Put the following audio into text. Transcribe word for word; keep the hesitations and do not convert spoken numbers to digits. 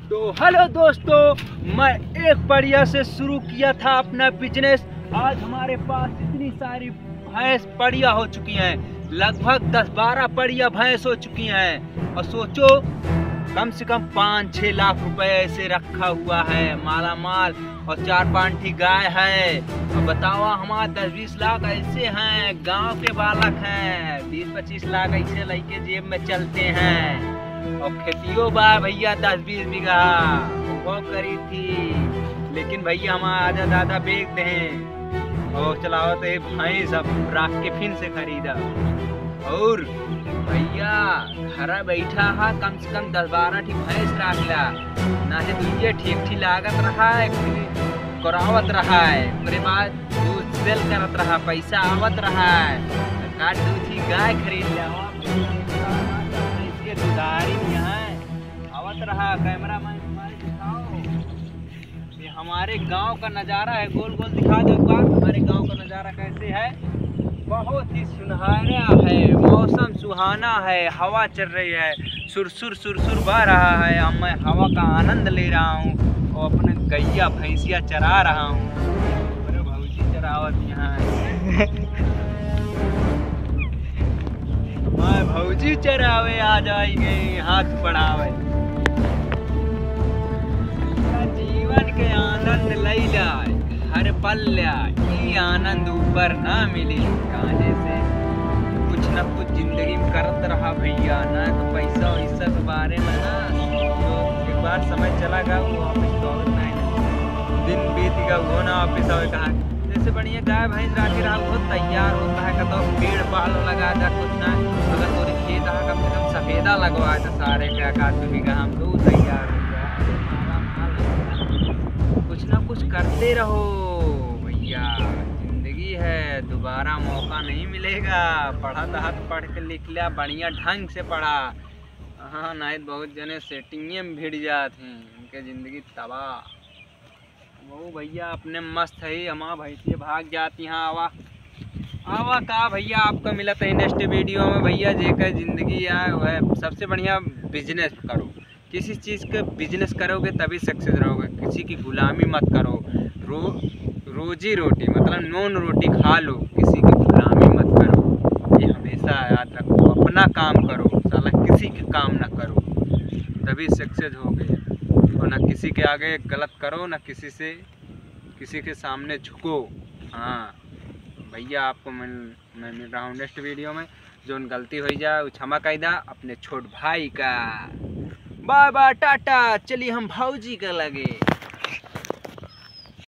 तो हेलो दोस्तों, मैं एक पड़िया से शुरू किया था अपना बिजनेस। आज हमारे पास इतनी सारी भैंस पड़िया हो चुकी हैं, लगभग दस बारह पड़िया भैंस हो चुकी हैं। और सोचो, कम से कम पाँच छः लाख रुपए ऐसे रखा हुआ है माला माल, और चार पाँच ठी गाय है। और बताओ, हमार दस बीस लाख ऐसे हैं, गांव के बालक हैं, बीस पच्चीस लाख ऐसे लइके जेब में चलते हैं। और खेतियो बा भैया दस बीस बीघा, वो करी थी, लेकिन भैया हमार आधा दादा बेच दे हैं और चलावत है भैंस, अब राख के फिन से खरीदा। और भैया घरा बैठा हा, कम से कम दस बारह ठी भैंस राख ला, ना है दुइये ठी एक ठी लागत रहा है, फिर करावत रहा है, ओकरे बाद दूध सेल करत रहा, पैसा आवत रहा है। का दू ठी गाय खरीद ले, इसके दुधारी यहाँ आवत रहा। कैमरा मैन, तुम्हारे दिखाओ, ये हमारे गांव का नज़ारा है। गोल गोल दिखा दो एक बार, हमारे गांव का नज़ारा कैसे है। बहुत ही सुनहरा है, मौसम सुहाना है, हवा चल रही है, सुरसुर सुरसुर बह रहा है। अब मैं हवा का आनंद ले रहा हूँ और अपने गैया भैंसिया चरा रहा हूँ। अरे भौजी चरावत यहाँ है। मैं भौजी चरावे आ जाएंगे, हाथ बढ़ावे। जीवन के आनंद लैला, हर पल ल्या, ई आनंद ऊपर ना मिली। काहे से कुछ ना कुछ जिंदगी में करत रहा भैया, ना तो पैसा वैसा के बारे में ना, तो एक बार समय चला गया, वो वापस तो आवत नहीं। दिन बीत गया, वो ना वापस आवे। कहाँ जैसे बढ़िया गाय भैंस राखे रहा, वो तैयार होता है, कतो पेड़ पालो लगा दे, कुछ ना, अगर तोरे खेत आ, कम से कम सफेदा लगवा दे सारे के, एक आध बीघा हम तो तैयार हो गया। कुछ ना कुछ करते रहो भैया, जिंदगी है, दोबारा मौका नहीं मिलेगा। पढ़त हत, पढ़ के लिख लिया, बढ़िया ढंग से पढ़ा। हाँ, नहीं तो बहुत जने सेटिंगे में भिड़ जात हैं, उनके जिंदगी तबाह। वो भैया अपने मस्त है, हमार भैंसिया भाग जात यहाँ। आवा, आवा का भैया, आपका मिलत है नेक्स्ट वीडियो में। भैया जेकर जिंदगी है, वह सबसे बढ़िया बिजनेस करो, किसी चीज़ का बिजनेस करोगे तभी सक्सेस रहोगे। किसी की गुलामी मत करो। रो रोजी रोटी मतलब नून रोटी खा लो, किसी की गुलामी मत करो। ये हमेशा याद रखो, अपना काम करो, साला किसी के काम ना करो, तभी सक्सेस होगे। और ना किसी के आगे गलत करो, ना किसी से, किसी के सामने झुको। हाँ भैया, आपको मैं, मैं मिल रहा हूँ नेक्स्ट वीडियो में। जौन गलती हो जाए, वो क्षमा कर दा अपने छोट भाई का। बाय बाय, टाटा, चलिए हम भौजी के लगे।